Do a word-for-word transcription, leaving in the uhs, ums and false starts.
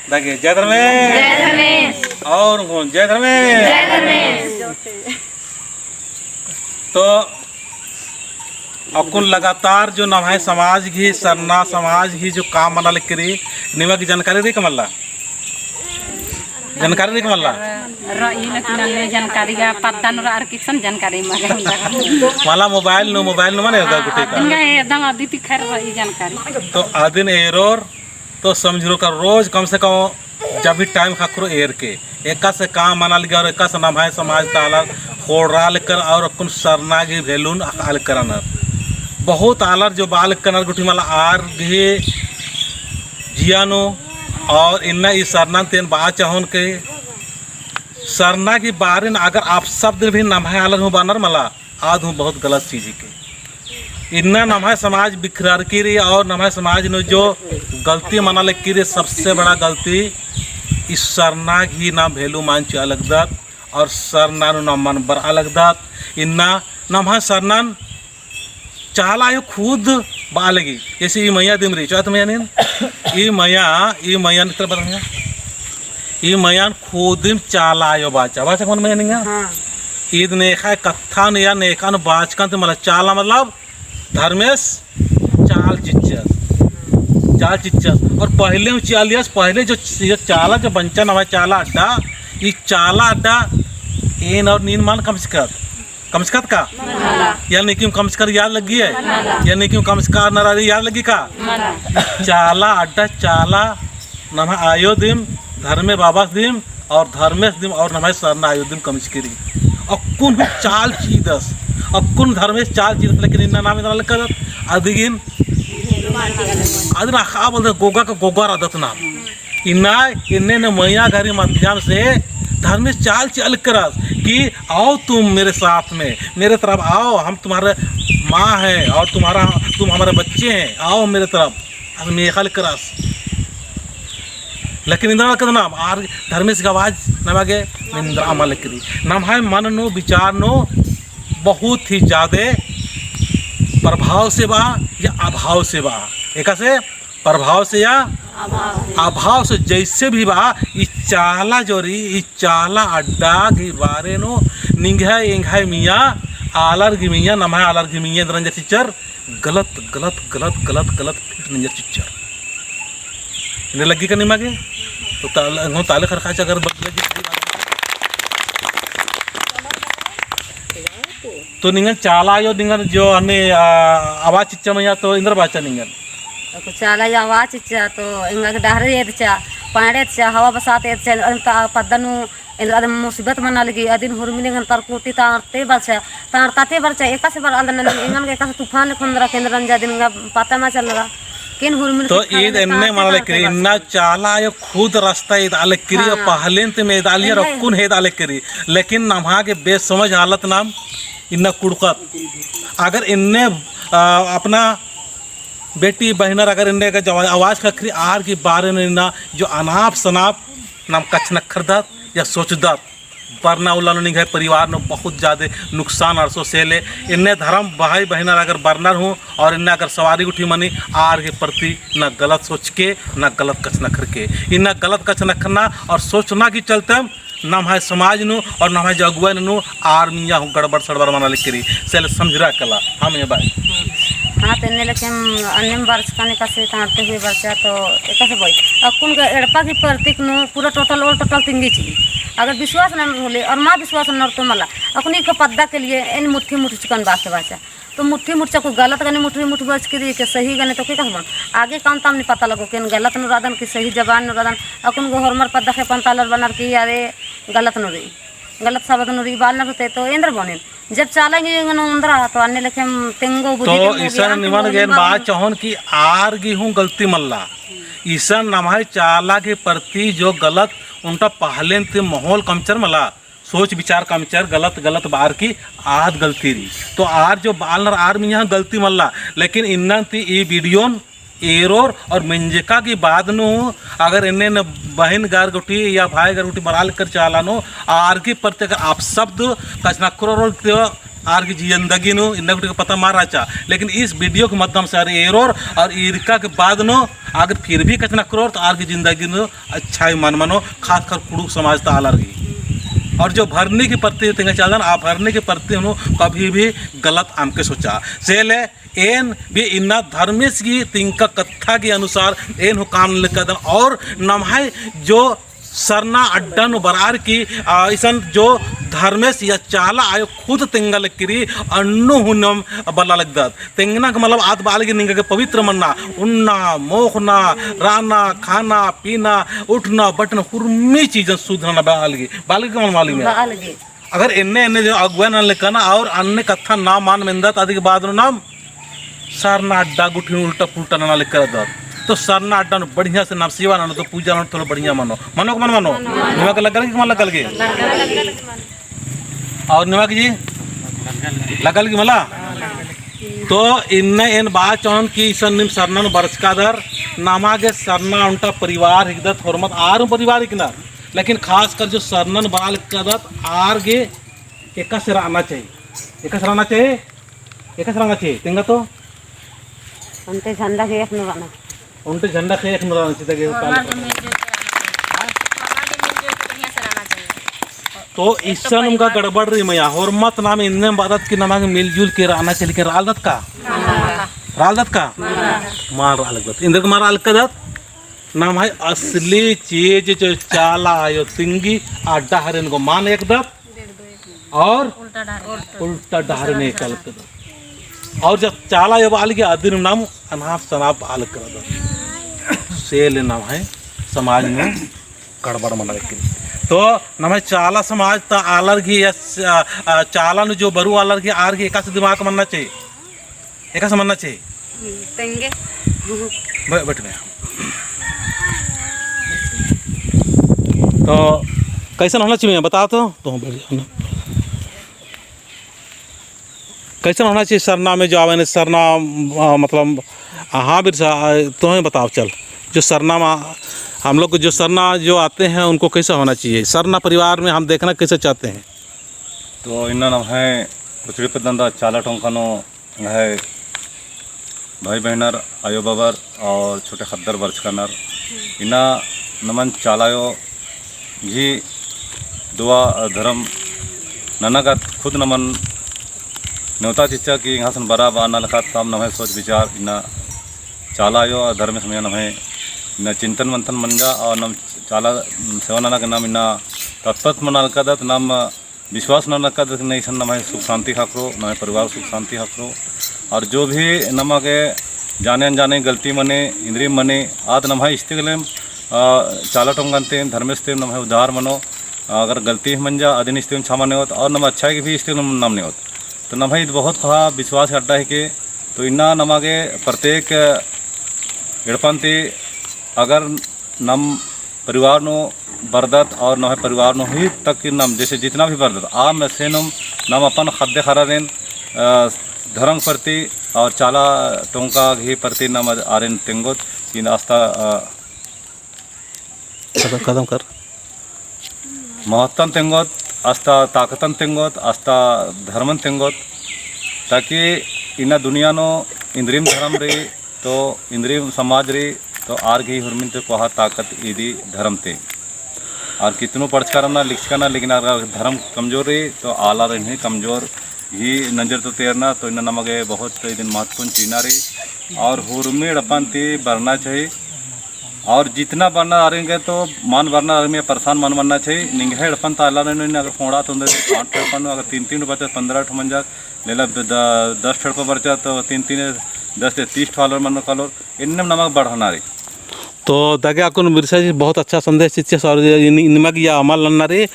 दागे जय धर्मेस। जय धर्मेस। और कौन जय धर्मेस। जय धर्मेस। तो अक्कुन लगातार जो नम्है समाज गही, सरना समाज गही जो काम मना लगी रई, निमा गे जानकारी रई का मल्ला? जानकारी रई का मल्ला? रई लेकिन अन्ने जानकारी गा पद्दा नू रअर की एकसन जानकारी मल गे। मला मोबाइल नू, मोबाइल नू मने एरदर गुट्ठी का। अदिन गा एरदम अदी ती खैर रई जानकारी। तो अदिन एरोर तो समझरो का रोज कम से कम जब भी टाइम ख़क्खरो एरके, एकासे काम मना लगी और एकासे नम्है समाज ता आलर ख़ोंड़रा लक्कर और अक्कुन सरना गही value नू अख़आ लक्कर रअनर। बहुत आलर जो बआ लक्कर रअनर गुट्ठी मला आर गही जिया नू और इन्ना ई सरना ती एन बआ चाहोन के सरना गही बारे नू अगर अपशब्द भी नम्है आलर हूँ बअनर मला आद हूँ बहुत गलत चीज हिके। इन्ना नम्है समाज बिखररकी रई और नम्है समाज नू जो गलती मना लगी रई, सबसे बड़ा गलती ई सरना गही नाम value मल चिआ लगदत और सरना नू नाम मल बरआ लगदत। इन्ना नम्है सरनन चाला आयो खुद बआ लगी, जैसे ई मइया दिम रई, चौथ मइया नीन, ई मइया, ई मइया नितर बरआ लगी। ई मइयान खुदिम चाला आयो बाचा, बाचा कौन मइया निंगा? हाँ। ईद नेखा कत्थन या नेखन बाचकन ती मला चाला मतलब धर्मेस चाल चिच्चस, चाल चिच्चस। और पहले हूँ चिआ लियस, पहले जो, जो चाला जो बंचा नम्है चाला अड्डा, ई चाला अड्डा एन और नीन मल कमचकत, कमचकत का? मला। या नेकिम कमचकर याद लग्गी है? मला। या नेकिम कमचकर नरारी याद लग्गी का? मला। चाला अड्डा चाला नम्है आयो दिम, धर्मे बाबस दिम और धर्मेस दिम और नम्है सरना आयो दिम कमचकी रई। अक्कुन हूँ चाल चिदस, अक्कुन धर्मेस चाल चिदस, लेकिन इन्ना नाम इन्ना लक्कदत, अदिगिन, अदिन अख़आ बलदत गोगा का गोगा रअदत नाम। इन्ना, इन्ने ने मइया गही माध्यम से धर्मेस चाल चिआ लक्करस कि आओ तुम मेरे साथ में, मेरे तरफ आओ, हम तुम्हारे माँ हैं और तुम्हारा, तुम हमारे बच्चे हैं, आओ मेरे तरफ। अस मेख़ा लक्करस। लेकिन इन्द्रा लक्कदत नाम, आर धर्मेस गही आवाज नमा गे मेन्द्रा मल लगी रई। नम्है मन नू, विचार नू बहुत ही जादे प्रभाव से बआ या अभाव से बआ। एकासे प्रभाव से या अभाव से। अभाव से जैसे भी बआ, ई चाला जो रई, ई चाला अड्डा गही बारे नू निंग्है एंग्है मइया, आलर गही मइया, नम्है आलर गही मइया, इन्द्रा नंजर चिच्चर गलत, गलत, गलत, गलत, गलत फिट नंजर चिच्चर। इन्ने लग्गी का निमा गे? तो ताले, एंगो ताले खरखा चगर बदले। तो निंगन चाला आयो, निंगन जो अन्ने, आ, आवाज चिच्चा मइया तो इन्द्रा बाचा निंगन। अक्कु चाला आयो आवाज चिच्चा तो एंगा गे डहरे एदचा, पाड़े एदचा, हवा बसात एदचा, अन्ता पद्दा नू एन्द्रा अदिन मुसीबत मना लगी, अदिन हुरमी निंगन तरकुटी तारते बरचा, तारताते बरचा, एकासे बरआ लगदन, एंगन गे एकासे तूफान लेखा ओन्द्रा केन्द्रन जा दिम एंगा पता मल चलरा। केन हुरमी तो ईद एन्ने मना लगी रई, इन्ना चाला आयो खुद रस्ता एदआ लगी रई, हाँ। पहलेन तिम एदआ लगी रई, अक्कुन हूँ एदआ लगी रई, लेकिन नम्है गे बेसमझ हालत नाम इन्ना कुँड़ुख़त। अगर एन्ने, आ, अपना बेटी बहिनर अगर एन्ने का जवा-, आवाज ख़क्खरई आर गही बारे नू इन्ना जो अनाप सनाप नाम कछनखरदत या सोचदत, बरना उल्ला नू निंग्है परिवार नू बहुत जादे नुकसान अरसो से ले। एन्ने धरम भाई बहिनर अगर बरनर हूँ और एन्ने अगर सवारी गुट्ठी मनी आर गही प्रति ना गलत सोचके, ना गलत कछनखरके, इन्ना गलत कछनखरना और सोचना की चलते नम्है समाज नू और नम्है जो अगुवाई नू आर मइया हूँ गड़बड़ सड़बड़ मना लगी रई, से ले समझरा कला, हाँ मइया बई। हाँ, तो एन्ने लेकिन अन्नेम बरचकन एकासे तारते हुए बरचा तो एकासे बई। अक्कुन गा एड़पा गही प्रतीक नू पूरा total all total तिंगी चिई। अगर विश्वास ननर होले और मल विश्वास ननर तो मला। अक्कुन इका पद्दा के लिए एन मुट्ठी मुट्ठी चिकन बात बाचा। तो मुट्ठी मुट्ठी चकु गलत गने मुट्ठी मुट्ठी बरचकी रई के सही गने तो के कहबन। आगे काम ताम नी पता लगो, केन गलत नू रअदन कि सही जबान नू रअदन। अक्कुन गो होरमर पद्दा ख़ेपन तालर बअनर कि अरे गलत नू रई, गलत शब्द नू रई बअनर होते तो एन्द्रा बओन। जब चाला गही एंगन ओन्द्रा तो अन्ने लेखेम तेंगो बुद्धि तो तेंगो इसन ज्ञान निमन तेंगो गेन निमन बआ चाहोन कि आर गही हूँ गलती मल्ला। इसन नम्है चाला गही प्रति जो गलत ओन्टा पहलेन ती माहौल कमचर मला। सोच विचार कमचर गलत गलत बअर की आद गलती रई। तो आर जो बआलनर आर मइय्याँ गलती मल्ला, लेकिन इन्नन ती ई video न एरोर और मेंजका की बाद नू अगर एन्ने न बहिन गर गुटी या भाई गर गुटी बरआ लक्कर चाला नू आर की प्रति अगर अपशब्द कछनखरोर तो आर की जिंदगी नू इन्ना गुट्ठी का पता मल रहचा, लेकिन इस video के माध्यम से आर एरोर और ईरका के बाद नू अगर फिर भी कछनखरोर तो आर की जिंदगी नू अच्छा ही मल मनो, खासकर कुँड़ुख़ समाज ता आलर गही। और जो भरनी की प्रति तिंगा चालदन, आ भरनी की प्रति नू कभी भी गलत अमके सोचा। से ले एन भी इन्ना धर्मेस गही तिंका कत्था गही अनुसार एन हूँ काम नना लगदन और नम्है जो सरना अड्डा नू बरअर की, आ, इसन जो धर्मेस या चाला आयो खुद तिंगा लगी रई, अन्नु हूँ नाम बल्ला लगदत। तिंगना का मतलब आद बआ लगी निंगा गे पवित्र मन्ना, उन्ना, मोख़ना, रअना, खाना, पीना, उठना, बठना, हुरमी चीजन शुद्ध नना बआ लगी, बआ लगी का मल बआ लगी? बआ लगी। अगर एन्ने एन्ने जो अगुवा नना लेकना और अन्ने कत्था नाम मल मेन्दत, अदी के बाद नू नाम सरना अड्डा गुट्ठिन उल्टा पुल्टा नना लेकदत। तो सरना अड्डा नू बढ़िया से नाम सेवा ननो तो पूजा ननो तो बढ़िया मनो। मनो का मल मनो? निमा गे लग्गा लगी का मल लग्गा लगी? और निमा गे जी? लग्गा लगी मला? तो इन्ने एन बआ चाहोन कि इसन नीम सरना नू बरचकादर, नमा गे सरना ओन्टा परिवार हिकदत, होरमत आर हूँ परिवार हिकनर। लेकिन खासकर जो सरना नू बरआ लगदत आर गे एकासे रअना चाहिए, एकासे रअना चाहिए, एकासे रअना चाहिए, तेंगा तो? ओन्टे झंडा गे एक नू रअना चाहिए। ओन्टे झंडा गे एक नू रअना चाहिए, ताकि होरमत गे मिलजुल के रअना चाहिए। होरमत गे मिलजुल के बढ़िया से रअना चाहिए। तो इसन उनका गड़बड़ रई मइय्याँ, होरमत नाम इन्ने बअदत कि नमा गे मिलजुल के रअना चाहिए, लेकिन रआ लगदत का? रआ लगदत का? मल रआ लगदत। एन्देर गे मल रआ लगदत? नम्है असली चीज जो चाला आयो तिंगी, आ डहरेन गो मल एकदत और उल्टा डहरेन एका लगदत। और जब चाला आयो बआ लगी अदिन नाम अनाप सनाप बआ लगदत। से ले नम्है समाज नू गड़बड़ मना लगी। तो नम्है चाला समाज ता आलर गही या स-, आ, आ, चाला नू जो बरऊ आलर गही आर गही एकासे दिमाग मन्ना चाहिए। एकासे मन्ना चाहिए। तेंगे। बै-, बैठ भैया। तो कैसन होना चाहिए, बताओ तो। तो बैठ जाओ ना। कैसन होना चाहिए सरना में जो आवेन, सरना, आ, मतलब, हाँ, बिरसा, आ, तो ही बताओ, चल। जो सरना में, हम लोग को जो सरना जो आते हैं, उनको कैसा होना चाहिए? सरना परिवार में हम देखना कैसे चाहते हैं? तो इन्ना नम्है कुचरी पेद्दन दा चाला टोंका नू है भाई बहिनर, आयो बाबर और छोटे ख़द्दर बरचकानर। इन्ना नमन चाला आयो गही दुआ धर्म नना गा खुद नमन नेवता चिच्चा कि एंग्है सन बरआ बअना लेखा तब नम्है सोच विचार इन्ना चाला आयो और धर्मेस मइय्याँ नम्है इन्ना चिंतन मंथन मंजा और नम चाला सेवा नना गे नाम इन्ना तत्परत मना लगदत। नाम विश्वास नना लगदत कि नहीं, इसन नम्है सुख शांति ख़क्खरो, नम्है परिवार सुख शांति ख़क्खरो। और जो भी नमा गे जाने अनजाने गलती मने, इन्द्रिम मने, आद नम्है इस्तेगलेम, अ, चाला टोंगन तेम, धर्मेस तेम नम्है उद्धार मनो। अगर गलती मंजा, अदिन इस्तेम क्षमा नेओत, और नम्है अच्छाई गे भी इस्तेगलेम नाम नेओत। तो नम्है ईद बहुत कोहा विश्वास अड्डा हिके। तो इन्ना नमा गे प्रत्येक एड़पन ती अगर नम परिवार नू बरदत और नम्है परिवार नू ही तक कि नम जैसे जितना भी बरदत, आ मेसेनुम नम अपन ख़द्द ख़र्रारिन, अ, धर्म प्रति और चाला टोंका गही प्रति नम आरिन तेंगोत कि अस्ता, अ, कदम, कदम कर। महत्तन तेंगोत, अस्ता ताकतन तेंगोत, अस्ता धर्मन तेंगोत, ताकि इन्ना दुनिया नू इन्द्रिम धर्म रई, तो इन्द्रिम समाज रई, तो आर गही हुरमिन ती कोहा ताकत इदी धर्म ती। आर कितनो पढ़चका रअना, लिखचका रअना, लेकिन आर धर्म कमजोर रई, तो आलारिन ही कमजोर ही नजर ती तेरना, तो इन्ना नमा गे बहुत इदिन महत्वपूर्ण चीना रई। और हुरमी एड़पन ती बरना चाहिए। और जितना बरना आरिन गे तो मल बरना, आरिन परेशान मल मन्ना चाहिए। निंग्है एड़पन ता आलारिन अगर कोंड़ा तो पाँच ठो एड़पन, अगर तीन तीन बरचा, पन्द्रह ठो मंजा, लेला द-, दस ठो एड़पा बरचा तो तीन तीन दस ते तीस ठो आलर मनो कालोर, इन्नेम नमक बढ़ना रई। तो दगे अक्कुन बिरसा जी बहुत अच्छा संदेश चिच्चस और इन्नेम गे अमल नन्ना रई।